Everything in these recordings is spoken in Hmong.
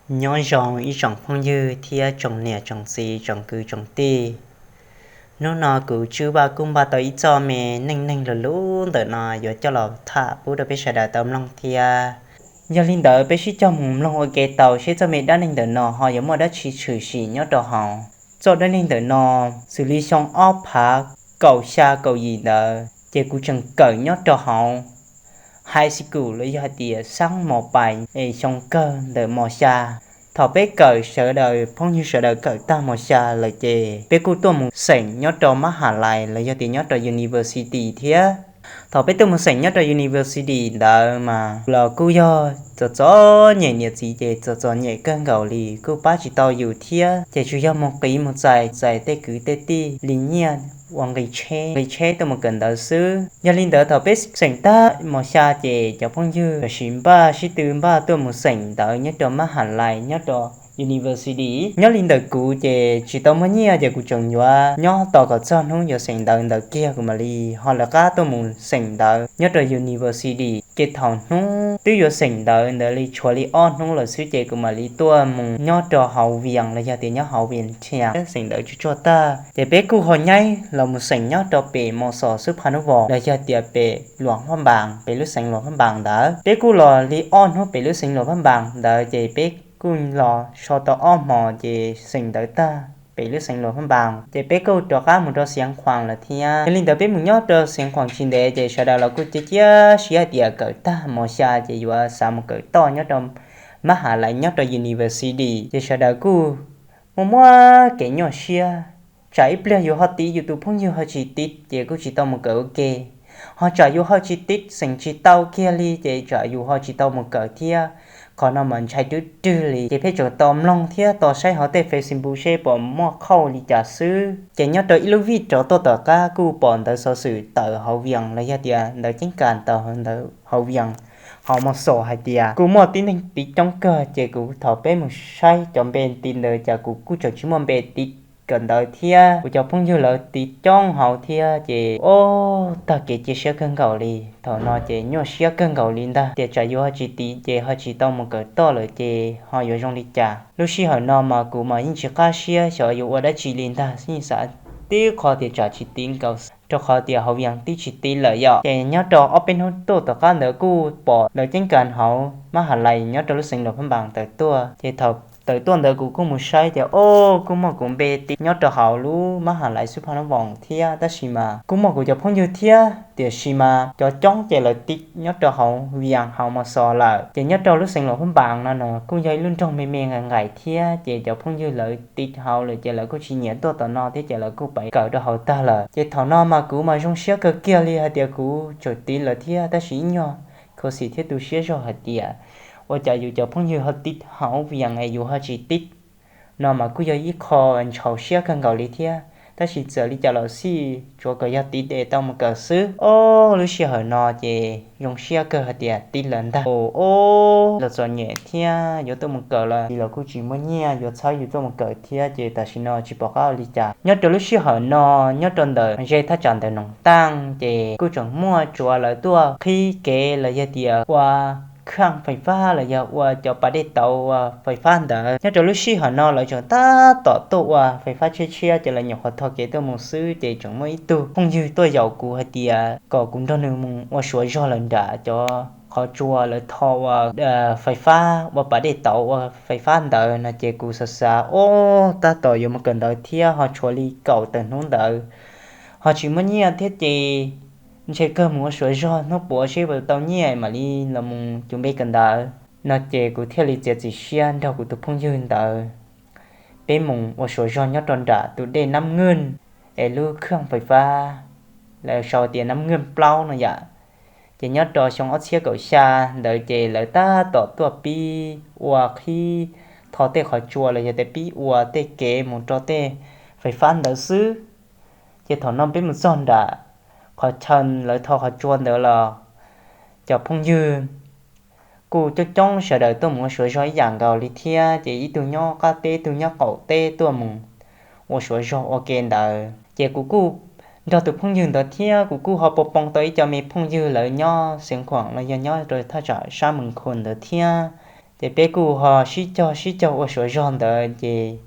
Nyob zoo ib tsoom phooj ywg thiab tsoom niam tsoom txiv tsoom kwv tsoom tij. Hnub no kuv Tswb Vaj kuj npaj tau ib txoj me neej neeg luv luv ntawm no yuav coj los tham pub rau peb sawv daws tau mloog thiab. Yog li ntawd peb sib cog mus mloog ua ke tau seb txoj me dab neeg ntawm no ho yuav muaj dab tsi tshwm sim nyob rau hauv. Txoj dab neeg ntawm no xws li xyoo ob phav kaum xya kaum yim ntawd ces kuv tseem kawm nyob rau hauv high school los yog hais tias xab mos pais es xyoo kawg ntawm mos xya. Thaum peb kawm sawv daws phooj ywg sawv daws kawm tag mos xya lawm ces peb kuj tuaj mus xeem nyob rau mab ham lais los yog tias nyob rau university thiab. Thaum peb tuaj mus xeem nyob rau university ntawd mas los kuj yog txom txom nyem, niam txiv ces txom txom nyem kawg nkaus li kuj pab tsis tau yus thiab ces tsuas yog mus qiv mus txais txais tej kwv tej tij li nyiaj ua nqi tsheb nqi tsheb tuaj mus kawm ntawv xwb. Yog li ntawd thaum peb xeem tag mos xya ces cov phooj ywg tam sim npaj sib tw npaj tuaj mus xeem ntawv nyob rau mab ham lais nyob rau university. Nyob li ntawm kuv ces tsis tau muaj nyiaj ces kuv tseem yuav nyob tos kom txog hnub yuav xeem ntawv ntawd kiag kuv mam li ho lawv qab tuaj mus xeem ntawv nyob rau university. Ces thaum hnub twb yuav xeem ntawv ntawd li tshuav li ob hnub lawm xwb ces kuv mam li tuaj mus nyob rau hauv Vias los yog tias nyob hauv Vias Thias xeem ntawv tsuag tsuag tag ces peb kuj ho nyaib los mus xeem nyob rau pem mos xos xub pha nub vos los yog tias pem Luam Phab Npas, pem lub xeev Luam Phab Npas ntawd. Peb kuj los li ob hnub pem lub xeev Luam Phab Npas ntawd ces peb kuj los so tau ob hmos ces xeem ntawv tag pem lub xeev Luam Phab Npas ces peb kuj rov qab mus rau Xiav Khuam lawm thiab. Yog li ntawd peb mus nyob rau Xiav Khuam tsis ntev ces sawv daws los kuj cia cia siab hais tias kawm tag mos xya ces yuav xav mus kawm toj nyob rau mab ham lais nyob rau university ces sawv daws kuj muaj muab kev nyuaj siab. Tsam ib pliag yus ho tiv yus tus phooj ywg ho tsis tiv ces kuj tsis tau mus kawm ua ke, ho tsam yus ho tsis tiv xeem tsis tau kiag li ces tsam yus ho tsis tau mus kawm thiab. Qhov no mas ntshai rwb rwg li ces peb tseem tos mloog thiab tos saib hauv tej Facebook seb puas muaj qhauj li cas xwb. Ces nyob rau ib lub vij rov tuaj tom qab kuj pom ntawv xov xwm tawm hauv Vias los yog tias ntawv ceeb kas tawm ntawv hauv Vias hauv mos xos hais tias kuj muaj tib neeg tiv coob kawg ces kuv thaum peb mus saib cov npe tiv ntawd cas kuv kuj tseem tsis muaj npe tiv kawm ntawv thiab. Kuv cov phooj ywg lawv tiv coob hauv thiab ces ob tag kev cia siab kawg nkaus li. Thaum no ces nyuaj siab kawg nkaus li ntag tias tsam yus ho tsis tiv ces ho tsis tau mus kawm toj lawm ces ho yuav zoo li cas. Lub sij hawm no mas kuv mas yeej tsis qab siab xyov yuav ua dab tsi li ntag, yeej xav tib qho tias tsam tsis tiv nkaus rau qhov tias hauv Vias twb tsis tiv lawm yom. Ces nyob rau ob peb hnub tuaj tom qab ntawd kuj pom ntawv ceeb kas hauv mab ham lais nyob rau lub xeev Luam Phab Npas tawm tuaj ces thaum tawm tuaj ntawd kuv kuj mus saib tias o, kuj muaj kuv npe tiv nyob rau hauv lub mab ham lais xub pha nub vos thiab tab sis mas kuj muaj kuv cov phooj ywg thiab tiam sis mas cov coob ces lawv tiv nyob rau hauv Vias hauv mos xos lawm. Ces nyob rau lub xeev Luam Phab Npas no no kuj yog ib lub nroog me me nqaim nqaim thiab ces cov phooj ywg lawv tiv hauv lawm ces lawv kuj tsis nyiam tuaj tom no thiab ces lawv kuj pais kawm rau hauv tag lawm. Ces thaum no mas kuv mas zoo siab kawg kiag li hais tias kuv tseem tiv lawm thiab tab sis ib nyuag khuv xim thiab tu siab zog hais tias ua cas yus cov phooj ywg ho tiv hauv Vias es yus ho tsis tiv no mas kuj yog ib qho ntxhov siab kawg nkaus li thiab. Tab sis txawm li cas los xij tsuav kom yog tiv es tau mus kawm xwb. Ob lub sij hawm no ces zoo siab kawg hais tias tiv lawm ntag. Ob los txom nyem thiab yuav tuaj mus kawm los los kuj tsis muaj nyiaj yuav txhawb yus tuaj mus kawm thiab ces tam sim no tsis pom qab ua li cas. Nyob rau lub sij hawm no nyob rau ntawm ze thaj tsam ntawm Noom Taaj ces kuj tseem muaj tsuav lawv tuaj qhib kev los yog tias ua khaj fais fab los yog ua cov pas dej tauv ua fais fab ntawd. Nyob rau lub sij hawm no lawv tseem tab tom tuaj ua fais fab tshiab tshiab ces lawv nyuam qhuav tho kev tuaj mus xwb ces tseem muaj ib tug phooj ywg tuaj yaum kuv hais tias kom kuv nrog nws mus ua suav zog lawm nram cov qhov tsua lawv tho ua fais fab ua pas dej tauv ua fais fab ntawd no ces kuv xav xav ob tab tom yuav mus kawm ntawv thiab ho tshuav li kaum tawm hnub ntawd ho tsis muaj nyiaj thiab ces ntshe kawg mus ua suav zog hnub puav seb puas tau nyiaj mam li los mus cug npe kawm ntawv no ces kuv thiaj li txiav txim siab nrog kuv tus phooj ywg ntawd peb mus ua suav zog nyob rau nram tus dej Nab Nwj es lub khaj fais fab lawv sau tias Nab Nwj Plaub no yom. Ces nyob rau xyoo ob txhiab kaum xya ntawd ces lawv tab tom tuaj pib ua qhib tho tej qhov tsua los yog tias pib ua tej kev mus rau tej fais fab ntawd xwb. Ces thaum no peb mus txog nram qhov chaw lawv tho qhov tsua ntawd los cov phooj ywg kuj coob coob sawv daws tuaj mus ua suav zog ib yam nkaus li thiab ces ib tug nyob qab teb ib tug nyob qaum teb tuaj mus ua suav zog ua ke ntawd ces kuv kuj nrog tus phooj ywg ntawd thiab kuv kuj ho poo poo tau ib co me phooj ywg lawv nyob Xeev Khuam los yog nyob rau thaj tsam sab Mees Khus ntawd thiab. Ces peb kuj ho sib cog sib cog ua suav zog ntawd ces,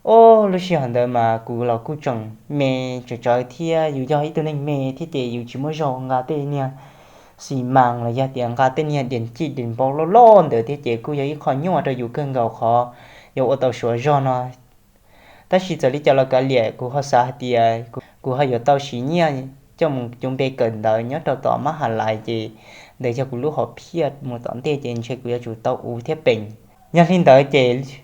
ob, lub sij hawm ntawd mas kuv los kuj tseem me tsawv tsawv thiab, yus yog ib tug neeg me thiab ces yus tsis muaj zog nqa tej niag xi mas los yog tias nqa tej niag diam cij diam npau loj loj ntawd thiab ces kuj yog ib qho nyuaj rau yus kawg nkaus qhov yuav ua tau suav zog no. Tab sis txawm li cas los kav liam, kuv ho xav hais tias kuv ho yuav tau siv nyiaj coj mus cuv npe kawm ntawv nyob rau tom mab has lais ces ntawd yog kuv lub hom phiaj mus tom ntej ces ntshe kuv yuav tsum tau ua thiab peem. Yog li ntawd ces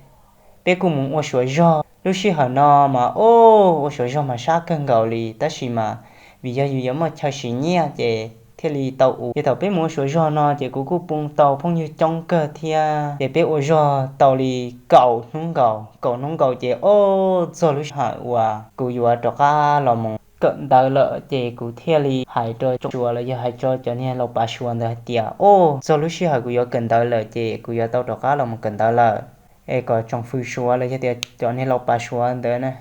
peb kuj mus ua suav zog. Lub sij hawm no mas, ob, ua suav zog mas sab kawg nkaus li, tab sis mas vim yog yus yuav muaj chaw siv nyiaj ces thiaj li tau ua. Ces thaum peb mus ua suav zog no ces kuv kuj pom tau phooj ywg coob kawg thiab, ces peb ua zog tau li kaum hnub nkaus. Kaum hnub nkaus ces, ob, txog lub sij hawm uas kuv yuav rov qab los mus kawm ntawv lawm ces kuv thiaj li hais rau tsoom suav los yog hais rau cov niag laus pav suav ntawd hais tias, ob, txog lub sij hawm kuv yuav kawm ntawv lawm ces kuv yuav tau rov qab los mus kawm ntawv lawm. Es kom tsoom fwv suav los yog tias cov niag laus pav suav ntawd na,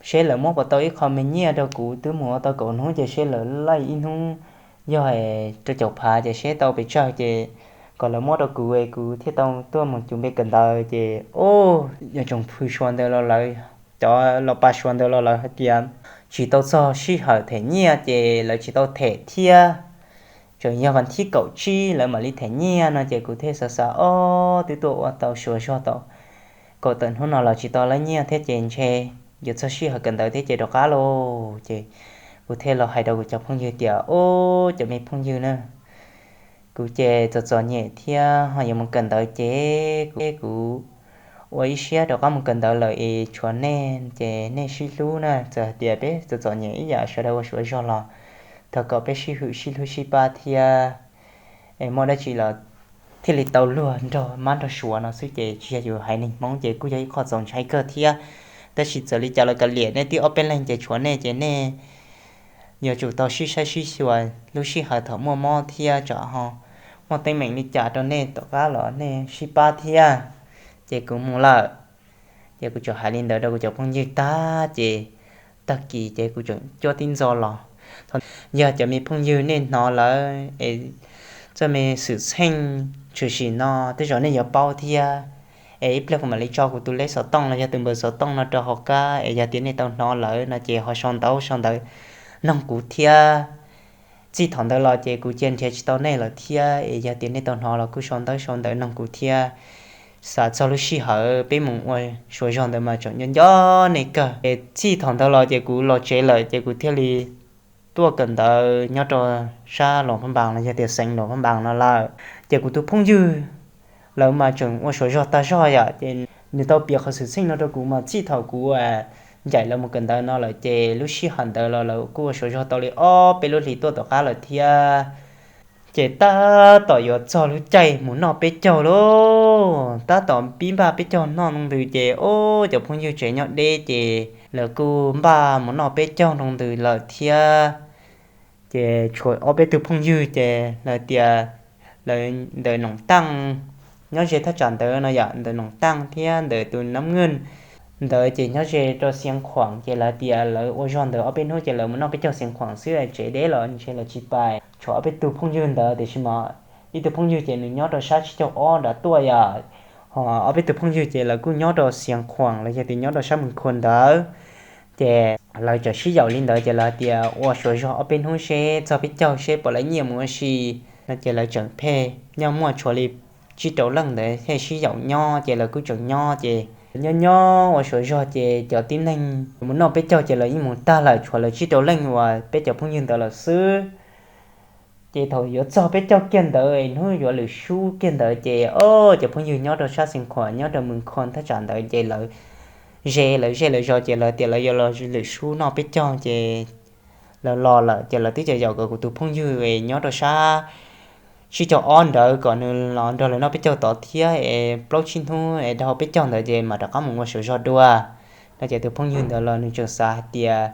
seb lawv muab puas tau ib qho me nyiaj rau kuv, twb mus ua tau kaum hnub ces seb lawv laij ib hnub yog rau caum phav ces seb tau pes tsawg ces kom lawv muab rau kuv es kuv thiaj tau tuaj mus cuv npe kawm ntawv. Ces, ob, yog tsoom fwv suav ntawd los lawv, cov laus pav suav ntawd los lawv hais tias tsis tau txog sij hawm them nyiaj ces lawv tsis tau them thiab, tseem yog vas thib kaum tsib lawv mam li them nyiaj no ces kuv thiaj xav xav, ob, twb tuaj ua tau suav zog tau kaum tawm hnub no los tsis tau laij nyiaj thiab ces ntshe yuav txog sij hawm kawm ntawv thiab ces rov qab lauj. Ces kuv thiaj los hais rau kuv cov phooj ywg tias, ob, cov me phooj ywg na, kuv ces txom txom nyem thiab ho yuav mus kawm ntawv ces kuv, kuv ua ib siab rov qab mus kawm ntawv lawm es tshuav nej ces nej sib hlub na. Txawm hais tias peb txom txom nyem ib yam sawv daws ua suav zog los thov kom peb sib hwm sib hlub sib pab thiab, es muaj dab tsi los thiaj li tau luag nrog mab nrog suav no xwb ces tsis yog yus haiv neeg Hmoob ces kuj yog ib qho txaus ntshai kawg thiab. Tab sis txawm li cas los kav liam, nej tib ob peb leeg ces tshuav nej ces nej yuav tsum tau sib saib sib xyuas lub sij hawm thaum muaj mob thiab tsam ho muaj teeb meem li cas rau nej tom qab los nej sib pab thiab. Ces kuv mus lawm. Ces kuv tsuas hais li ntawd rau kuv cov phooj ywg tag ces tag kis ces kuv tseem cuab tib ntxo los. Yog cov me phooj ywg nej hnov lawm es txoj me xwm txheej tshwm sim no tej zaum nej yuav paub thiab. Es ib pliag kuv mam li tso kuv tus lej xov tooj los yog tus npawb xov tooj no rau hauv qab es yog tias nej tau hnov lawm no ces ho sau ntawv sau ntawv noog kuv thiab. Txij thaum ntawd los ces kuv cia nrhiav tsis tau nej lawm thiab es yog tias nej tau hnov los kuj sau ntawv sau ntawv noog kuv thiab. Xav txog lub sij hawm peb mus ua suav zog ntawd mas tseem nco nco nej kawg. Es txij thaum ntawd los ces kuv los tsev lawm ces kuv thiaj li tuaj kawm ntawv nyob rau sab Luas Phab Npas los yog tias xeev Luas Phab Npas no lawm. Ces kuv tus phooj ywg lawv mas tseem ua suav zog tag zog yom, ces nws tau piav qhov xwm txheej no rau kuv mas txij thaum kuv ncaim lawv mus kawm ntawv no lawm ces lub sij hawm ntawd los lawv kuj ua suav zog tau li ob peb lub hlis tuaj tom qab lawm thiab. Ces tab tom yuav txog lub caij mus noj peb caug lauj, tab tom pib npaj peb caug noj ntws ces, ob, cov phooj ywg tsev nyob deb ces lawv kuj npaj mus noj peb caug ntws lawm thiab. Ces tshuav ob peb tug phooj ywg ces lawv tias lawv ntawm Noom Taaj nyob ze thaj tsam ntawd no yom, ntawm Noom Taaj thiab ntawm tus Nab Nwj ntawd ces nyob ze rau Xiav Khuam ces lawv tias lawv ua zog ntawd ob peb hnub ces lawv mus noj peb caug Xiav Khuam xwb, tsev deb los ntshe lawv tsis pais. Tshuav ob peb tug phooj ywg ntawd tiam sis mas ib tug phooj ywg ces nws nyob rau sab tsib caug ob nrad tuaj yom, ho ob peb tug phooj ywg ces lawv kuj nyob rau Xiav Khuam los yog tias nyob rau sab Mes Khua ntawd. Ces lawv tseem sib yaum li ntawd ces lawv tias ua suav zog ob peb hnub seb txog peb caug seb puas laij nyiaj mus ua si no ces lawv tseem pheej nyob muaj tshuav li tsib rau leej ntawd thiaj sib yaum nyob ces lawv kuj tseem nyob ces nyob nyob ua suav zog ces cov tib neeg mus noj peb caug ces lawv yeej mus tag lawm, tshuav lawv tsib rau leej uas peb cov phooj ywg ntawd lawm xwb. Ces thaum yuav txog peb caug kiag ntawd hnub yuav lwm sub kiag ntawd ces, ob, cov phooj ywg nyob rau sab Xiav Khuam nyob rau Mes Khua thaj tsam ntawd ces lawv ze lawv zej lawv zos ces lawv tias lawv yuav los lwm sub noj peb caug ces lawv los lawm ces lawv twb cov yaum kom kuv tus phooj ywg nyob rau sab tsib caug ob ntawd kom nws los nrog lawv noj peb caug tod thiab es plaub tsib hnub es dhau peb caug ntawd ces mam rov qab mus ua suav zog dua no ces tus phooj ywg ntawd los nws tseem xav hais tias,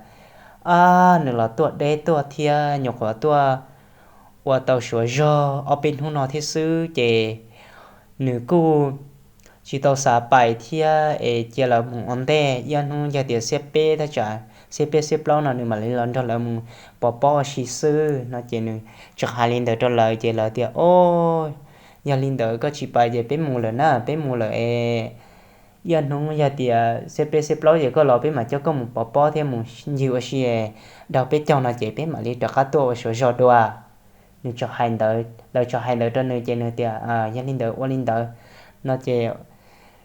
ab, nws los tuaj deb tuaj thiab nyuam qhuav tuaj ua tau suav zog ob peb hnub no thiab xwb ces nws kuj tsis tau xav pais thiab es cia lawv mus ua ntej ib ob hnub, yog tias xiab peb thaj tsam xiab peb xiab plaub no nws mam li los nrog lawv mus pov pob ua si xwb no ces nws tseem hais li ntawd rau lawv ces lawv tias, ob, Yog li ntawd koj tsis pais ces peb mus lawm na, peb mus lawm es ib ob hnub yog tias xiab peb xiab plaub ces koj los peb mam coj koj mus pov pob thiab mus ncig ua si, dhau peb caug no ces peb mam li rov qab tuaj ua Suav zog dua. Nws txawm hais ntawd, lawv txawm hais ntawd rau nws ces nws tias yog li ntawd ua li ntawd no ces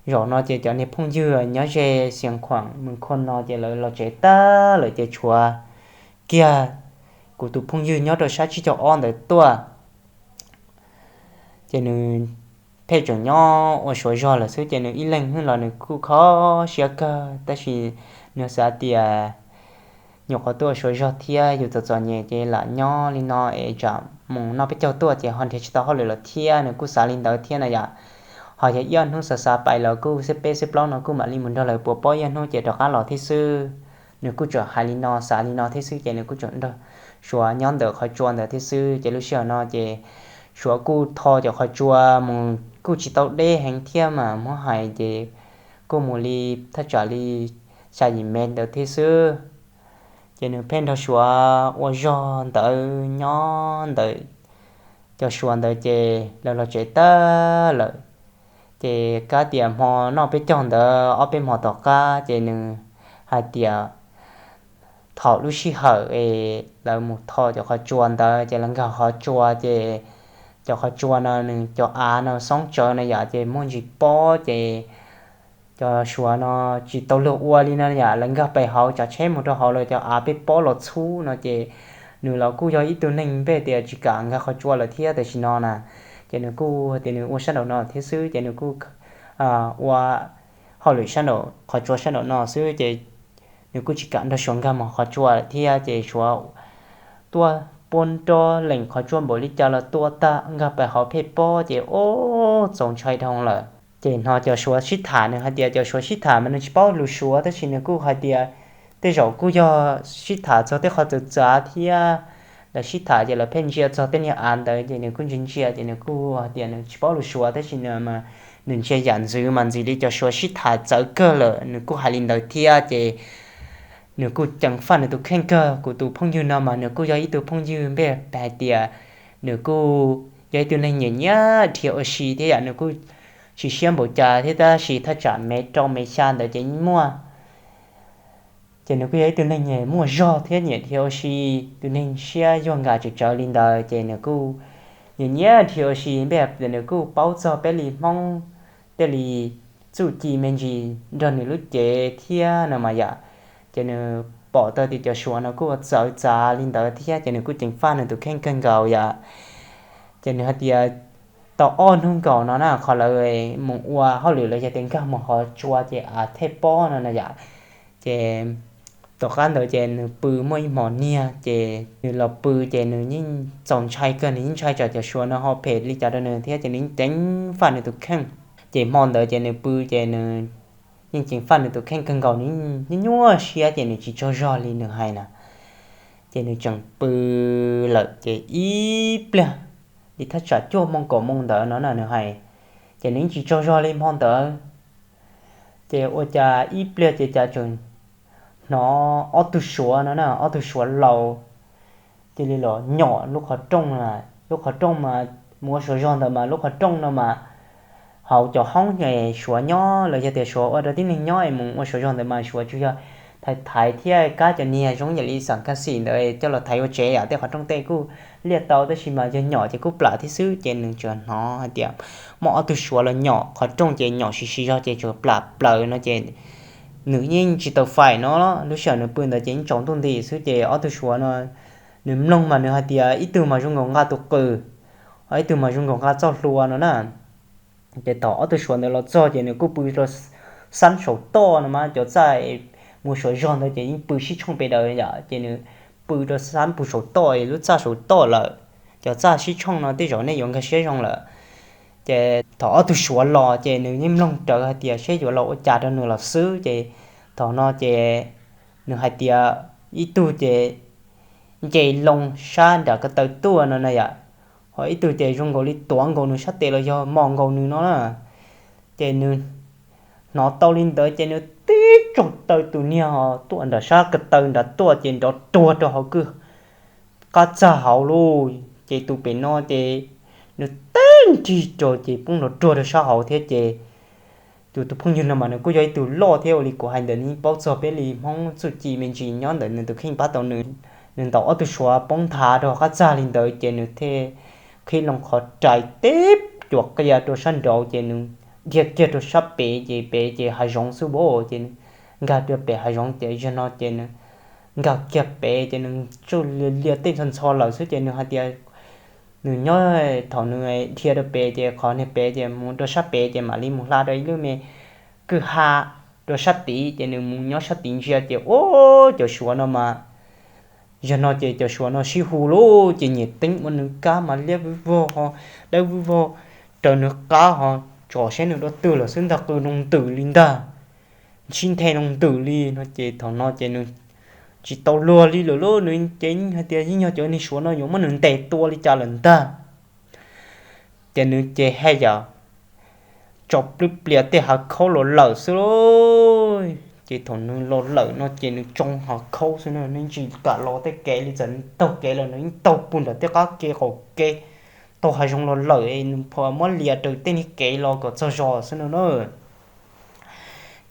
zaum no ces cov niag phooj ywg nyob ze Xiav Khuam Mws Khua no ces lawv los tsev tag lawm ces tshuav kiag kuv tus phooj ywg nyob rau sab tsib caug ob ntawd tuaj. Ces nws pheej tseem nyob ua Suav zog lawm xwb ces nws ib leeg los nws kuj kho siab kawg tab sis nws xav tias nyuam qhuav tuaj ua Suav zog thiab yus txom txom nyem ces lam nyob li no es tsam mus noj peb caug tuaj ces ho nrhiav tsis tau hauj lwm los thiab, nws kuj xav li ntawd thiab na yom. Ho yog ib ob hnub xav xav pais los kuj xiab peb xiab plaub no kuj mam li mus nrog lawv pov pob ib ob hnub ces rov qab los thiab xwb. Nws kuj tseem hais li no xav li no thiab xwb ces nws kuj tseem nrog Suav nyob ntawm qhov tsua ntawd thiab xwb ces lub sij hawm no ces Suav kuj tho cov qhov tsua mus kuj tsis tau deb heev thiab mas muab hais ces kuj mus li thaj tsam li xya yim mev ntawd thiab xwb. Ces nws pheej nrog Suav ua zog ntawd nyob ntawm cov Suav ntawd ces lawv los tsev tag lawm. Ces kab tias hmo noj peb caug ntawd ob peb hmo tom qab ces nws hais tias thaum lub sij hawm es lawv mus tho cov qhov tsua ntawd ces lawv nkag qhov tsua ces cov qhov tsua no nws cov av no xoob tsawv no yom ces muaj ntsis pob ces cov Suav no tsis tau luag ua li no yom, lawv nkag pem hauv tsav tsheb mus rau hauv lawm cov av peb pob los txhub no ces nws los kuj yog ib tug neeg npe tias tsis kam nkag qhov tsua lawm thiab tam sim no na. Ces nws kuj tias nws ua sab nraum no thiab xwb ces nws kuj ua hauj lwm sab nraum qhov tsua sab nraum no xwb ces nws kuj tsis kam nrog Suav nkag mus qhov tsua thiab ces Suav tuaj puab nrog leem qhov tsua npaum li cas los tua tag nkag pem hauv peb pob ces ub txaus ntshai dhau lawm. Ces hnov cov Suav sib tham, nws hais tias cov Suav sib tham mas nws tsis paub lus Suav tab sis nws kuj hais tias tej zaum kuj yog sib tham txog tej qhov txawv txav thiab lawv sib tham ces lawv pheej ntsia txog tej niag av ntawd ces nws kuj ntsia ntsia ces nws kuj hais tias nws tsis paub lus Suav tab sis nws ntsia yam ntxwv mas ntxim li cov Suav sib tham txawv kawg lawm, nws kuj hais li ntawd thiab ces nws kuj ceev faj nws tus kheej kawg. Kuv tus phooj ywg no mas nws kuj yog ib tug phooj ywg npe hais tias nws kuj yog ib tug neeg nyiam nyiam dhia ua si thiab yom, nws kuj tsis siab npaum cas thiab tab sis thaj tsam mev rau mev xya ntawd ces yeej muaj. Ces nws kuj yog ib tug neeg muaj zog thiab nyiam dhia ua si, tus neeg siab yuag nkam tsawv tsawv li ntawd ces nws kuj nyiam nyiam dhia ua si npe tias nws kuj paub txog peb li Hmoob tej li txuj ci me ntsis nrog nws lub cev thiab no mas yom. Ces nws pom tau tias cov Suav no kuj ua txawv txav li ntawd thiab ces nws kuj ceev faj nws tus kheej kawg nkaus yom. Ces nws hais tias tau ob hnub nkaus no na qhov lawv mus ua hauj lwm los yog tias nkag mus qhov tsua ces av thej pob no na yom. Ces tom qab ntawd ces nws pw muaj ib hmos niag ces nws los pw ces nws yeej txaus ntshai kawg, nws yeej ntshai tsam cov Suav no ho phem li cas rau nws thiab ces nws yeej ceev faj nws tus kheej. Ces hmo ntawd ces nws pw ces nws yeej ceev faj nws tus kheej kawg nkaus, nws nyuaj nyuaj siab ces nws tsis tsaug zog li nws hais na. Ces nws tseem pw lawm ces ib pliag li thaj tsam cuaj moo kaum moo ntawd no na nws hais, ces nws yeej tsis tsaug zog li hmo ntawd. Ces ua cas ib pliag ces cas tseem hnov ob tug Suav no na, ob tug Suav laus cia li los nyom lub qhov rooj, lub qhov rooj mas mus ua Suav zog ntawd mas lub qhov rooj no mas hauv cov hoob Suav nyob los yog tias Suav ua rau tib neeg nyob es mus ua Suav zog ntawd mas Suav tsuas yog thaiv thaiv thiab kab cov niag zoo yam li xam kas xim ntawd coj los thaiv ua tsev yom, tej qhov rooj tej kuj liaj tau tab sis mas yog nyom ces kuj plam thiab xwb. Ces nws tsuas hnov hais tias muaj ob tug Suav los nyom qhov rooj ces nyom siv siv zog ces tsuas plam plaws no ces nws yeej tsis tau fais no, lub sij hawm nws pw ntawd ces yeej tsaus ntuj nti xwb ces ob tug Suav no nws mloog mas nws hais tias ib tug mas zoo nkaus nqa tus qws, ho ib tug mas zoo nkaus nqa txoj hlua no na. Ces thaum ob tug Suav ntawd los txog ces nws kuj pw rau xab saum toj no mas cov txaj mus Suav zog ntawd ces yeej pw sib tshooj pes daws yom, ces nws pw rau xab pus saum toj lub txaj saum toj lawm. Cov txaj sib tshooj no tej zaum nej yuav nkag siab zoo lawm. Ces thaum ob tug Suav los ces nws yeej mloog rawv hais tias seb yuav los ua cas rau nws los xwb ces thaum no ces nws hais tias ib tug ces nce loo sab nram ko taw tuaj no na yom, ho ib tug ces zoo nkaus li tuav nkaus nws sab tes los yog mos nkaus nws no na. Ces nws hnov tau li ntawd ces nws tib tsaug taw tus niag tuaj nram sab ko taw nrad tuaj ces nrov ruag rau hauv kwj qab txag hauv lauj. Ces tus pem no ces nws tib nrig rau ces poob nrov ruag rau sab hauv thiab ces tus tus phooj ywg no mas nws kuj yog ib tug loj thiab ua li kuv hais ntawd nws paub txog peb li Hmoob txuj ci me ntsis nyob ntawm nws tus kheej pab tau nws. Nws ntaus ob tug suav poob nthav rau qab txag li ntawd ces nws thiaj qhib loo qhov rais teb cuam qia rau sab nraud ces nws dhia kiag rau sab pem ces pem ces hav zoov xwb a ces nws nkag rau pem hav zoov ces zaum no ces nws nkag kiag pem ces nws tsuj lia lia tej ntxhov ntxho lawm xwb ces nws hais tias nws nyob thaum nws dhia rau pem ces qhov niag pem ces mus rau sab pem ces mam li mus hla rau ib lub me kwj ha rau sab tid ces nws mus nyob sab tid ntsia ces ua cov suav no mas zaum no ces cov suav no sib hu lawm ces nyiam teeb ua nws kab mas liab vog ho dawb vog raws nws qab ho tsom seb nws dua twg lawm xwb ntag, qw nroo ntws li ntag, sib nthe nroo ntws li no ces thaum no ces nws tsis tau luag li lawm lauj, nws ces hais tias yeej yog cov niag suav no yuav muab nws ntes tua li cas lawm ntag. Ces nws ces haj yam tso plwb plias tej hav khaub los lawm xwb lauj. Ces thaum nws los lawm no ces nws tsoo hav khaub xwb na, nws tsis kam los tej kev li, txawm nws taug kev los nws yeej taug puag nram tej qab kev qaum kev taug hav zoov los lawm, nws pho muab lias raws tej niag kev los kom txog zos xwb no na.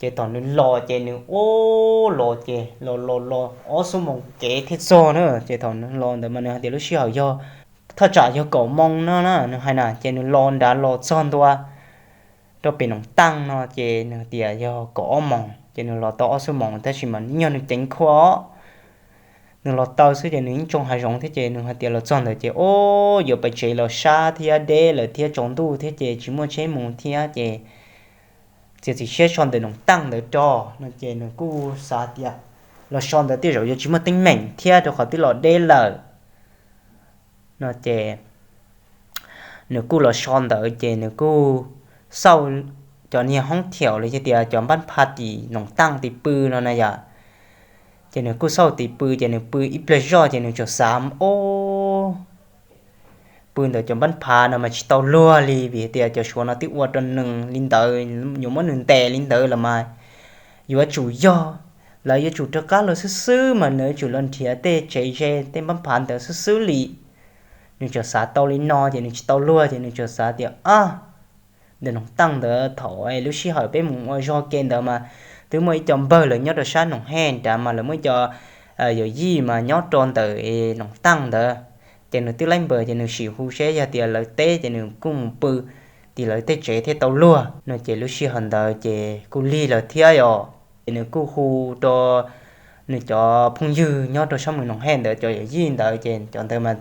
Ces thaum nws los ces nws ua los ces los los los ob xuab moos kev thiaj txog na. Ces thaum nws los ntawd mas nws hais tias lub sij hawm yog thaj tsam yog kaum moos no na nws hais na, ces nws los nrad los txog ntua rau pem Noom Taaj no ces nws tias yog kaum ob moos ces nws los tau ob xuab moos tab sis mas nws ceev khua os. Nws los tau xwb ces nws yeej tsoo hav zoov thiab ces nws hais tias los txog ntawd ces ua yuav pais tsev los sab thiab deb lawm thiab tsaus ntuj thiab ces tsis muaj tsheb mus thiab ces txiav txim siab so ntawm Noom Taaj ntawd rau no ces nws kuj xav tias los so ntawd tej zaum yuav tsis muaj teeb meem thiab rau qhov twb los deb lawm no ces nws kuj los so ntawd ces nws kuj xauj cov niag hoob thiaum los yog tias cov npab pha tim Noom Taaj tim pw no na yom. Ces nws kuj xauj tim pw ces nws pw ib pliag zoj ces nws tsuas xav ua pw ntawm cov npab pha no mas tsis tau luag li vim tias cov suav no twb ua rau nws li ntawd, yuav muab nws ntes li ntawd los mas yuav tsum yog lawv yuav tsum rov qab los xwb xwb mas nws yuav tsum los nrhiav tej tsev ze tej npab pha ntawd xwb xwb li. Nws tsuas xav tau li no ces nws tsis tau luag ces nws tsuas xav tias a ntawm Noom Taaj ntawd thaum lub sij hawm peb mus ua zog ke ntawd mas twb muaj ib co npawg lawv nyob rau sab Noom Hej nrad mas lawv muaj ib co yawm yij mas nyob rau ntawm Noom Taaj ntawd. Ces nws twb laib npawg ces nws sim hu seb yog tias lawv teb ces nws kuj mus pw tim lawv tej tsev thiaj tau luag no ces lub sij hawm ntawd ces kuj lig lawm thiab yom. Ces nws kuj hu rau nws cov phooj ywg nyob rau sab mus Noom Hej ntawd cov yawm yij ntawd ces cov ntawd mas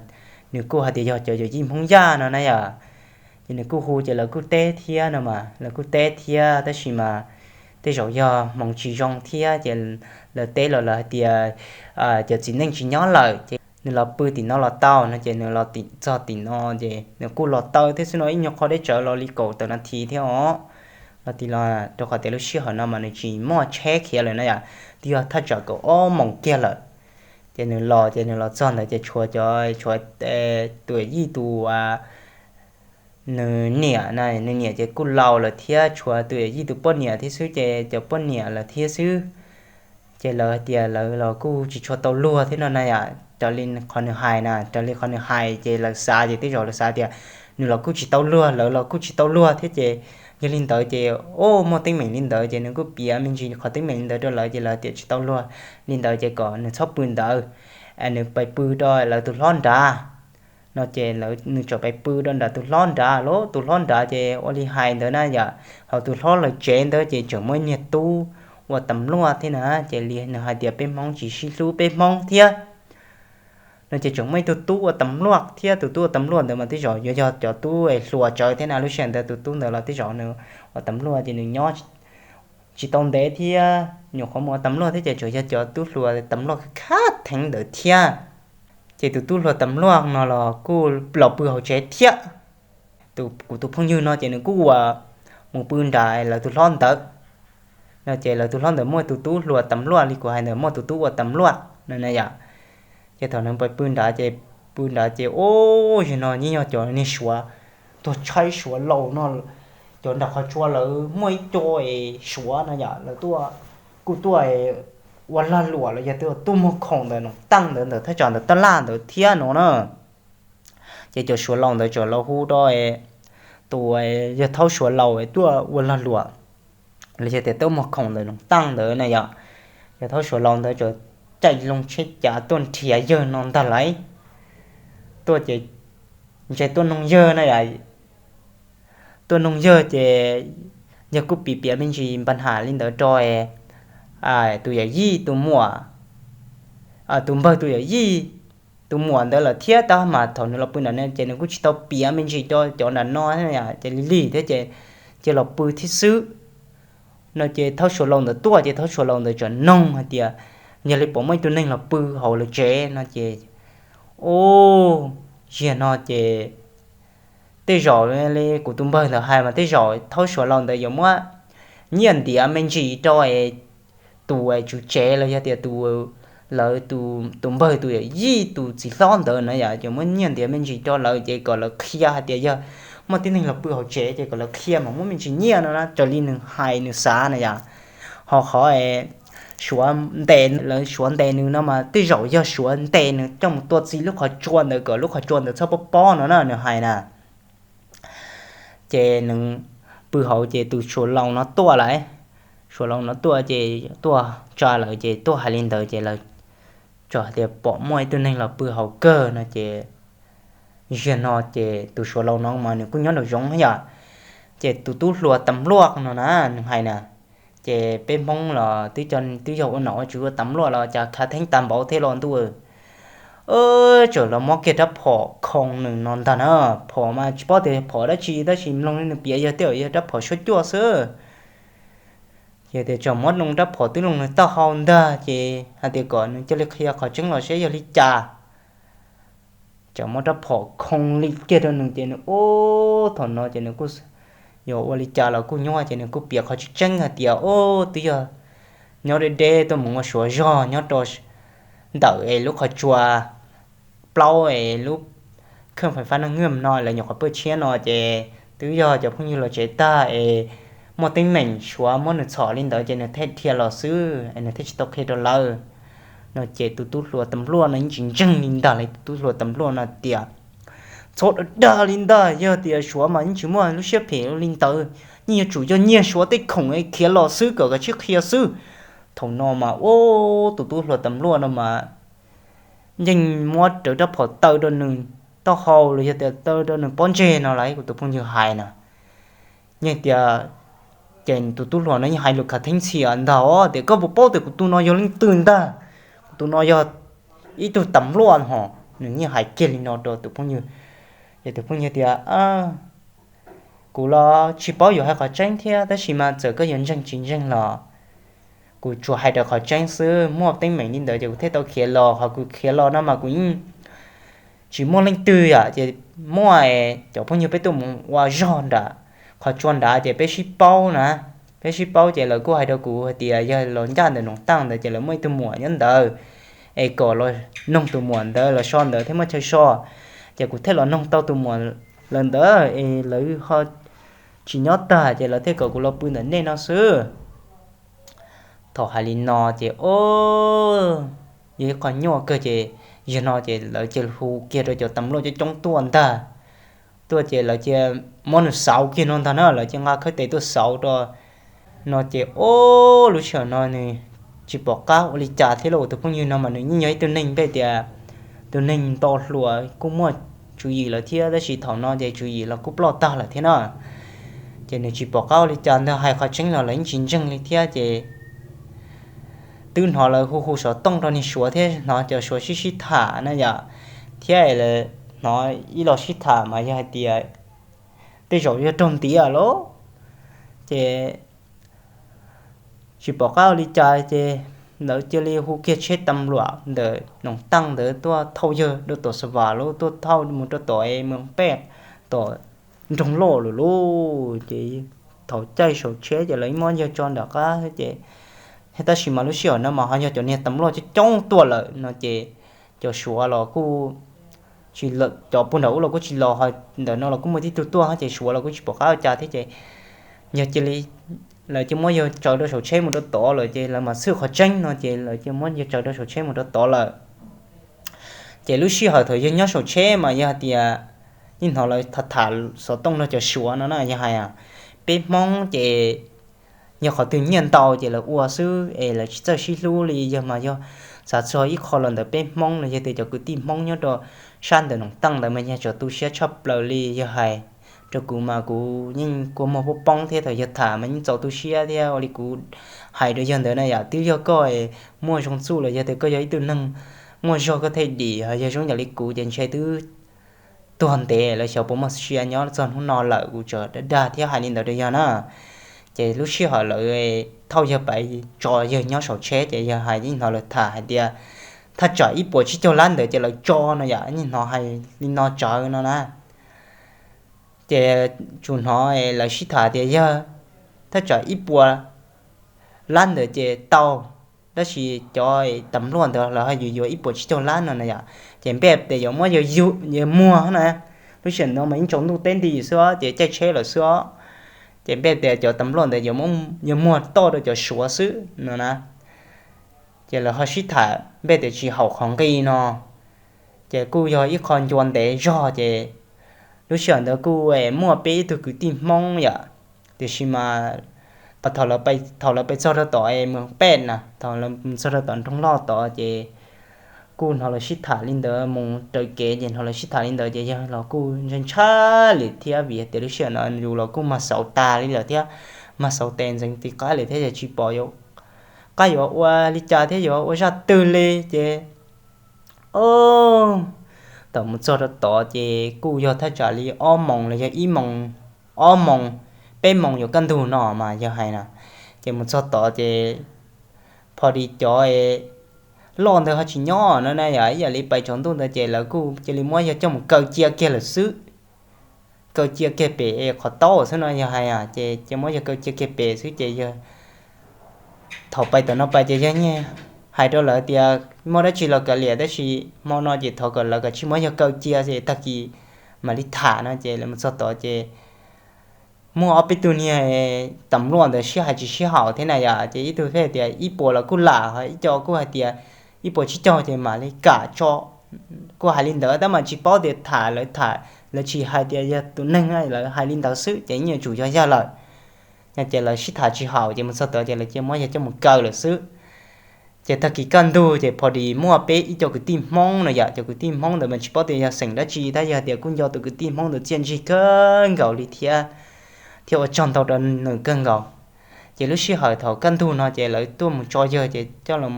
nws kuj hais tias yog cov yawm yij Hmoob Yaj no na yom. Ces nws kuj hu ces lawv kuj teb thiab no mas lawv kuj teb thiab tab sis mas tej zaum yog hmoov tsis zoo thiab ces lawv teb los lawv hais tias cov txiv neej tsis nyob lawm ces nws los pw tim no los tau no ces nws los txog tim no ces nws kuj los tau thiab xwb no ib nyuag qho deb tsawv los li kaum tawm nas this thiab os. Los tim los rau qhov tias lub sij hawm no mas nws tsis muaj tsheb khiav lawm na yom, twb yog thaj tsam kaum ob moos kiag lawm. Ces nws los ces nws los txog ntawd ces tshuav cov, tshuav tus yawm yij tus nws niam na, nws niam ces kuj laus lawm thiab tshuav tus yawm yij tus poj niam thiab xwb ces cov poj niam lawm thiab xwb. Ces lawv hais tias lawv los kuj tsis tshua tau luag thiab no na yom, raws li qhov nws hais na, raws li qhov nws hais ces lawv xav ces tej zaum lawv xav tias nws los kuj tsis tau luag lawv los kuj tsis tau luag thiab ces yog li ntawd ces ua muaj teeb meem li ntawd ces nws kuj piav me ntsis qhov teeb meem li ntawd rau lawv ces lawv tias tsis tau luag li ntawd ces kom nws txhob pw ntawd, nws pais pw rau lawv tus hlob nrad no ces nws txawm pais pw rau nram tus hlob nrad los tus hlob nrad ces ua li hais ntawd na yom, hauv tus hlob lawv tsev ntawd ces tseem muaj ib niag tub ua tam luaj thiab na ces li nws hais tias peb Hmoob tsis sib hlub peb Hmoob thiab no ces tseem muaj ib tug tub ua tam luaj thiab tus tub ua tam luaj ntawd mas tej zaum yuav yog cov tub hluas tsawv thiab na, lub sij hawm ntawd tus tub ntawd los tej zaum nws ua tam luaj ces nws nyob tsis tau ntev thiab nyuam qhuav mus ua tam luaj thiab ces tseem yog cov tub hluas tam luaj khab theev ntawd thiab. Ces tus tub hluas tam luaj no los kuj los pw hauv tsev thiab. Kuv tus phooj ywg no ces nws kuj ua mus pw nram lawv tus hlob ntawd no ces lawv tus hlob ntawd muaj tus tub hluas tam luaj li kuv hais ntawd muaj tus tub ua tam luaj no na yom. Ces thaum nws pais pw nrad ces pw nrad ces ua zaum no yeej yog cov niag suav tuag tshaib suav laus no, cov nram qhov tsua lawv muaj ib co es suav no yom, lawv tuaj kuj tuaj ua lag luam los yog tuaj muag khoom ntawm Noom Taaj ntawd ntawm thaj tsam ntawm tab laj ntawd thiab no na. Ces cov suav laus ntawd txawm los hu rau tus yawg Thaub Suav laus tuaj ua lag luam los yog tias tuaj muag khoom ntawm Noom Taaj ntawd na yom. Yawg Thaub Suav laus ntawd txawm caij loo tsheb cav tuaj nrhiav yawg no ntag lauj. Tuaj ces ntshe tuaj noog yawg na yom. Tuaj noog yawg ces yawg kuj piav piav me ntsis npa ham li ntawd rau tus yawm yij tus muam, tus npawg tus yawm yij tus muam ntawd lawm thiab. Tab mas thaum nws los pw nram no ces nws kuj tsis tau piav me ntsis rau cov nram no ces lig lig thiab ces cia los pw thiab xwb. No ces Thaub Suav laus ntawd tuaj ces Thaub Suav laus ntawd txawm noog hais tias, yog li puas muaj ib tug neeg los pw hauv lawv tsev no ces, u, ziag no ces tej zaum li kuv tus npawg ntawd hais mas tej zaum Thaub Suav laus ntawd yuav muab nyiaj ntiav me ntsis rau tus tswv tsev los yog tias tus, lawv tus npawg tus yawm yij tus txiv hlob ntawd na yom, yuav muab nyiaj ntiav me ntsis rau lawv ces kom lawv qhia hais tias yog muaj tib neeg los pw hauv tsev ces kom lawv qhia mas muab me ntsis nyiaj no na, raws li nws hais nws xav na yom. Ho qhov Suav ntes, lawv Suav ntes nws no mas tej zaum yog Suav ntes nws coj mus tua txi lub qhov tsua ntawd kom lub qhov tsua ntawd txhob pob pob no na nws hais na. Ces nws pw hauv ces tus Suav laus no tuaj lawm. Suav laus no tuaj ces tuaj tsa lawv ces tuaj hais li ntawd ces lawv txawm hais tias pom muaj ib tug neeg los pw hauv kawg no ces, ziag no ces tus Suav laus no mas nws kuj nyob nraum zoov yom. Ces tus tub hluas tas npluaj no na nws hais na, ces peb Hmoob los twb yog ua nom ua tswv ua tas npluaj los cas khav theeb tas npaum thiab los ntuj. Txawm los muab kiag rab phom khoo nws no ntag na. Phom mas tsis paub tias phom dab tsi tab sis mloog li nws piav yog tej zaum yog rab phom suab cuaj xwb. Ces tias txawm muab loo rab phom twb loo nws taub hau ntag ces hais tias kom nws cia li qhia qhov tseeb los seb yog li cas. Txawm muab rab phom khoo li kiag rau nws ces nws, u, thaum no ces nws kuj, yog ua li cas los kuj nyuaj ces nws kuj piav qhov tseeb tseeb hais tias, u, twb yog nyob deb deb tuaj mus ua Suav zog nyob rau ntawm es lub qhov tsua plaub es lub kheej fais fab naj nwj no lawv nyuam qhuav paj tshiab no ces twb yog cov phooj ywg los tsev tag es muaj teeb meem Suav muab nws txhom li ntawd ces nws thiaj dhia los xwb es nws thiaj tsis tau qhia rau lawv. No ces tus tub hluas tas npluaj no yeej tsis ntseeg li ntag li, tus tub hluas tas npluaj no tias, txhob dag dag li ntag, yog tias Suav mas yeej tsis muaj lub siab phem li ntawd, yeej yuav tsum yog nyiag Suav tej khoom khiav los xwb kom kav tsij qhia xwb. Thaum no mas, u, tus tub hluas tas npluaj no mas yeej muab rawv rab phom taw rau nws taub hau los yog tias taw rau nws pob ntseg no lawm, kuv tus phooj ywg hais na. Yeej tias, ces tus tub hluas no yeej hais lus khav theeb ntag tias, koj puas paub tias kuv tus no yog leej twg ntag, kuv tus no yog ib tug tas npluaj hos. Nws yeej hais kiag li no rau tus phooj ywg. Ces tus phooj ywg tias, kuv los tsis paub yuav hais qhov tseeb thiab tab sis mas txawm koj yuav ntseeg tsis ntseeg los kuv tsuas hais rau qhov tseeb xwb, muaj teeb meem li ntawd ces kuv thiaj tau khiav los, qhov kuv khiav los no mas kuv yeej tsis muaj leej twg yom, ces muaj cov phooj ywg peb tuaj mus ua zog nram qhov tsua nrad ces peb sib paub na, peb sib paub ces lawv kuj hais rau kuv hais tias yog los ncaj ntawm Noom Taaj ntawd ces lawv muaj ib tug muam nyob ntawd, es kom los noog tus muam ntawd los so ntawd thiaj muaj chaw so. Ces kuv thiaj los noog tau tus muam lawv ntawd es lawv ho tsis nyob tag ces lawv thiaj kom kuv los pw ntawm nej no xwb. Thaum hais li no ces, o, yog ib qho nyuaj kawg ces yog no ces lawv cia li hu kiag rau cov tas npluaj coob coob tuaj ntag. Tuaj ces lawv cia muab nws xauv kiag no ntag na, lawv cia nqa khawb tes tuaj xauv rau. No ces, o, lub sij hawm no nws tsis pom qab ua li cas thiab lauj, tus phooj ywg no mas nws yeej yog ib tug neeg peb tias tus neeg nto hluas kuj muaj tswv yim lawm thiab tab sis thaum no ces tswv yim los kuj ploj tag lawm thiab no. Ces nws tsis pom qab ua li cas ntag, hais qhov tseeb los lawv yeej tsis ntseeg li thiab ces twb hnov lawv hu hu xov tooj rau niag Suav thiab hnov cov Suav sib sib tham na yom, thiab hnov ib los sib tham mas yog hais tias tej zaum yog raug ntiav lawm ces tsis pom qab ua li cas ces lawv cia li hu kiag tsheb tas npluaj ntawm Noom Taaj ntawd tuaj thauj yawg rau tom Xav Vas lub, tuaj thauj mus rau tom Moos Pej, tom nroog loj lawm lauj. Ces thaum caij saum tsheb ces lawv muab yawg tso nram qab ces, tab sis mas lub sij hawm no mas ho yog cov niag tas npluaj coob coob tuaj lawm no ces cov Suav los kuj tsis, cov puag nram ub los kuj tsis los, ntawm no los kuj muaj tib tug tuaj ces Suav los kuj tsis pom qab ua cas thiab ces yog cia li lawv cia muab yawg tsaws rau saum tsheb mus rau tod lawm ces lawv mam xwb qhov tseeb no ces lawv cia muab yawg tsaws rau saum tsheb mus rau tod lawm. Ces lub sij hawm thaum yawg nyob saum tsheb mas yog hais tias yeej hnov lawv tham tham xov tooj nrog cov Suav no na. Yog hais peb Hmoob ces yog qhov twg nyiaj ntau ces lawv ua xwb es lawv tsis txawj sib hlub li. Yog mas yog xav txog ib qho los ntawm peb Hmoob los yog tias cov kwv tij Hmoob nyob rau sab ntawm Noom Taej ntawd mas yog txaus tu siab tshaj plaws li. Yog hais rau kuv mas kuv yeej kua muag poob poob thiab, thaum yog tham mas yeej txaus tu siab thiab. Ua li kuv hais rau yawg ntawd na yom, twb yog koj muaj zoo txuj los yog tias koj yog ib tug neeg muaj zog koj thiaj dim, yog zoo yam li kuv ces ntshe twb tuag ntev lawm, xyov puas muaj sia nyob txog hnub no lawm. Kuv tseem dag dag thiab hais li ntawd rau yawg na. Ces lub sij hawm lawv thauj yawg pais tso yawg nyob saum tsheb ces yawg hais ib hnov lawv tham hais tias thaj tsam ib puas tsib caug lab ntawd ces lawv tso no yom, ib hnov hais li no tsawv no na. Ces tsuas hnov lawv sib tham tias yog thaj tsam ib puas lab ntawd ces tau, tab sis cov tam luaj ntawd lawv ho yuav yuav ib puas tsib caug lab no na yom. Ces npej tias yuav muab yawg muag na, lub sij hawm no mas yeej tsaus ntuj teb nti xwb ces caij tsheb lawm xwb os. Ces npej tias cov tam luaj ntawd yuav muab yawg muag toj rau cov Suav xwb no na. Ces lawv ho sib tham npej tias tsis haum qhov nqi no. Ces kuj yog ib qho ncua ntev zog ces lub sij hawm ntawd kuj muaj peb ib tug kwv tij Hmoob yom, tiam sis mas thaum lawv pais txog rau tom mus pej na, thaum lawv mus txog rau tom nroog loj tod ces kuj hnov lawv sib tham li ntawd, mus raws kev ces hnov lawv sib tham li ntawd ces yawg los kuj ntshai ntshai li thiab, vim tias lub sij hawm no yus los kuj mag xauv tas li lawm thiab, mag xauv tes ntxeev tis qab li thiab, yog tsis pom qab yuav ua li cas thiab yuav ua zaj twg li ces o, thaum mus txog rau tod ces kuj yog thaj tsam li ob moos los yog ib moos, ob moos, peb moos yuav kaj ntug no mas yog hais na. Ces mus txog tod ces pho di cov loj ntawd ho tsis nyob no na yom, ib yam li pais tsaus ntuj ntawd ces lawv kuj cia li muab yawg coj mus kaw cia kiag lawm xwb. Kaw cia kiag pem qhov taub xwb no yog hais, ces cia muab yawg kaw cia kiag pem xwb ces yawg thaum pais tom no pais ces yawg nyiag hais rau lawv tias muaj dab tsi los kav liam, tab sis hmo no ces thov kom lawv kav tsij muab yawg kaw cia es tag kis mam li tham no. Ces lawv mus txog tod ces muaj ob peb tug niag tam luaj ntawd sib hais tsis sib haum thiab na yom, ces ib tug thiaj tias ib puas los kuj lam, ib co kuj hais tias ib puas tsib caug ces mam li kam tso. Kuj hais li ntawd tab mas tsis paub tias tham lawv tham lawv tsis hais tias yog tus neeg, lawv hais li ntawd xwb ces yeej yuav tsum yog yawg lawm. Ces lawv sib tham tsis haum ces mus txog tod ces lawv cia muab yawg coj mus kaw lawm xwb. Ces tag kis kaj ntug ces pho di muaj peb ib co kwv tij Hmoob no yom, cov kwv tij Hmoob ntawd mas tsis paub tias yog xeem dab tsi tab yog tias kuj nco tus kwv tij Hmoob ntawd txiaj ntsig kawg nkaus li thiab, thiab ua tsaug ntau rau nws kawg nkaus. Ces lub sij hawm thaum kaj ntug no ces lawv tuaj mus tso yawg ces coj los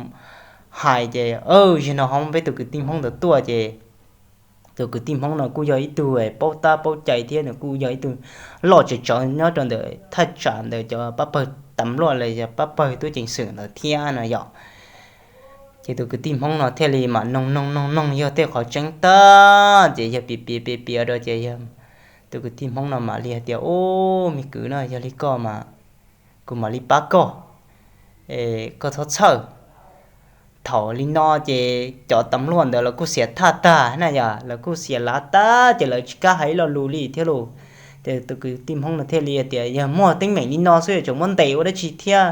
hais ces, zaum no ho muaj peb tus kwv tij Hmoob ntawd tuaj ces tus kwv tij Hmoob no kuj yog ib tug paub tab paub cai thiab nws kuj yog ib tug loj tsawv tsawv nyob rau ntawm thaj tsam ntawm cov pab pawg tam luaj los yog pab pawg tub ceev xwm ntawd thiab no yom. Ces tus kwv tij Hmoob no thiaj li mam noog noog noog noog yawg tej qhov tseeb tag ces yawg piav piav piav piav rau ces yawg, tus kwv tij Hmoob no mam li hais tias, Ub, me kwv no, yog li koj mas kuv mam li pab koj, koj txhob txhawj. Thaum li no ces cov tam luaj ntawd lawv kuj xiam thaj tag na yom, lawv kuj xiam lav tag ces lawv tsis kam hais ib lo lus li thiab lauj. Ces tus kwv tij Hmoob no thiaj li tias, Yog muaj teeb meem li no xwb tseem muab ntes ua dab tsi thiab,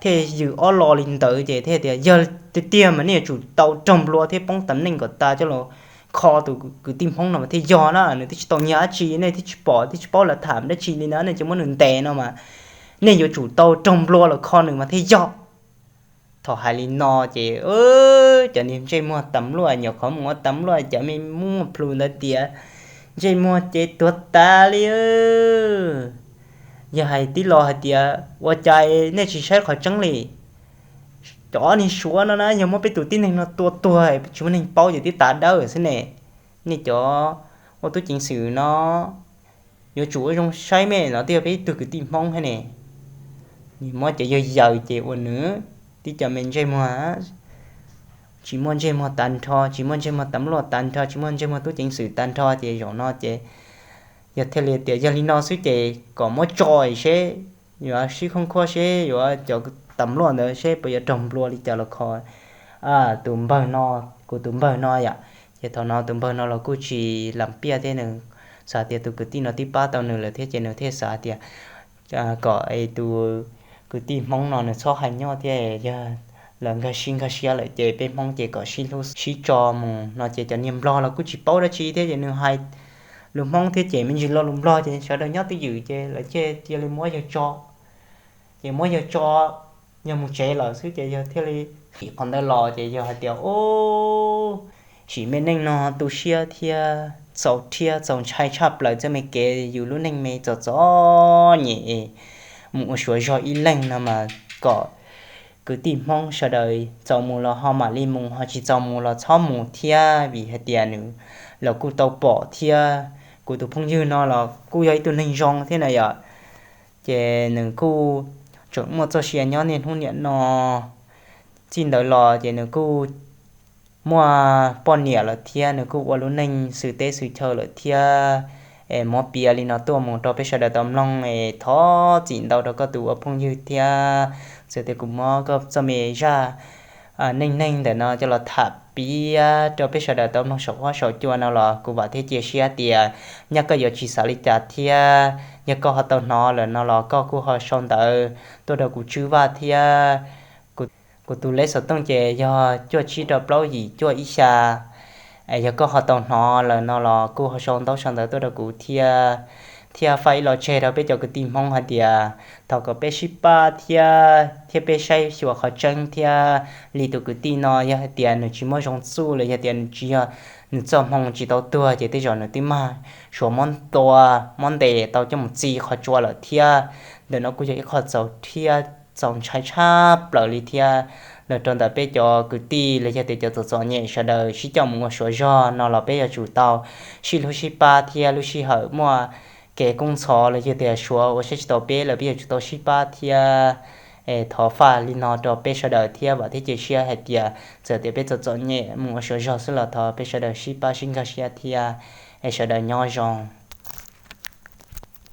thiaj yws ob lo li ntawd. Ces thiaj tias, Yog tiag tiag mas nej yuav tsum tau raug nplua thiab poob tam neej kom tas coj los kho tus kwv tij Hmoob no mas thiaj yog na. Nws twb tsis tau nyiag dab tsi, nej twb tsis pom twb tsis paub lawv tham dab tsi li na, nej cia muab nws ntes no mas nej yuav tsum tau raug nplua los kho nws mas thiaj yog. Thaum hais li no ces cov niag ntsej muag tam luaj, nyuam qhuav mus ua tam luaj, cov me muag plhu ntawd tias ntsej muag ces tuag tas li. Yog hais tib lo hais tias, Ua cas nej tsis saib qhov tseeb li? Cov niag Suav no na yog muab peb tus tib neeg no tua tuag tsis muaj neeg paub ces twb tas dawb xwb ne. Nej cov ua tub ceev xwm no yuav tsum ua zoo saib me no, twb yog peb ib tug kwv tij Hmoob thiab ne. Nws muab cov yawg yaws ces ua nws tib co me ntsej muag tsis muaj ntsej muag tag nrho, tsis muaj ntsej muag tam luaj tag nrho, tsis muaj ntsej muag tub ceev xwm tag nrho. Ces zaum no ces yog thiaj li tias yog li no xwb ces kom muab tso seb, yuav sib khoob khuab seb yuav cov tam luaj ntawd seb puas yuav raug nplua li cas los kho tus npawg no, kuv tus npawg no yom. Ces thaum no tus npawg no los kuj tsis lam piaj thiab, nws xav tias tus kwv tij no twb pab tau nws lawm thiab ces nws thiaj xav tias kom tus kwv tij Hmoob no nws txhob hais nyob thiab, yog lawv nkag siab nkag siab lawm ces peb Hmoob ces kom sib hlub sib tso mus no. Ces cov niag Nplog los kuj tsis paub dab tsi thiab ces nws hais lus Hmoob thiab ces me ntsis lo lus Nplog ces sawv daws nyob twj ywm ces lawv cia li muab yawg tso. Ces muab yawg tso, yawg mus tsev lawm xwb ces yawg thiaj li, qhov ntawd los ces yawg hais tias, Ub, sim me neej no tu siab thiab txaus rhiab txaus ntshai tshaj plaws, txoj me kev yus lub neej me txom txom nyem mus ua suav zog ib leeg no mas kom kwv tij Hmoob sawv daws txaus mus los ho mam li mus, ho tsis txaus mus los txhob mus thiab, vim hais tias nws los kuj tau pom thiab kuv tus phooj ywg no los kuj yog ib tug neeg zoo thiab na yom. Ces nws kuj tseem muaj txoj sia nyob niaj hnub niam no. Txij ntawd los ces nws kuj muaj poj niam lawm thiab nws kuj ua lub neej xws teb xws chaw lawm thiab. Es muab piav li no tuaj mus rau peb sawv daws tau mloog es thov txim ntau rau koj tus ua phooj ywg thiab. Txawm tias kuv muab koj txoj me zaj neej neeg ntawm no coj los tham piav rau peb sawv daws tau mloog saum huab saum cua no los kuv vam thiab cia siab tias nyaj koj yuav tsis xav li cas thiab. Yog koj ho tau hnov lawm no los koj kuj ho sau ntawv tuaj rau kuv Tswv Vaj thiab. Kuv tus lej xov tooj ces yog cuaj tsib rau plaub yim cuaj ib xya. Yog koj ho tau hnov lawm no los kuj ho sau ntaub sau ntawv tuaj rau kuv thiab. Thiab faib ib los tseg rau peb cov kwv tij Hmoob hais tias thov kom peb sib pab thiab, thiab peb saib xyuas qhov tseeb thiab. Li tus kwv tij no yog hais tias nws tsis muaj zoo txuj los yog tias nws tsis yog, nws txoj hmoo tsis tau tuag ces tej zaum nws twb mag suav muab ntua, muab ntes tau coj mus txi qhov tsua lawm thiab. Ntawm no kuj yog ib qho txaus rhiab txaus ntshai tshaj plaws li thiab. Los rau ntawm peb cov kwv tij los yog tias cov txom txom nyem sawv daws sib coj mus ua suav zog no los peb yuav tsum tau sib hlub sib pab thiab. Lub sij hawm muaj kev kub ntxhov los yog tias suav ua siab tsis tau peb lawm peb yuav tsum tau sib pab thiab. Es thov faj li no rau peb sawv daws thiab vam thiab cia siab hais tias txawm tias peb txom txom nyem mus ua suav zog xwb los thov peb sawv daws sib pab sib nkag siab thiab. Es sawv daws nyob zoo.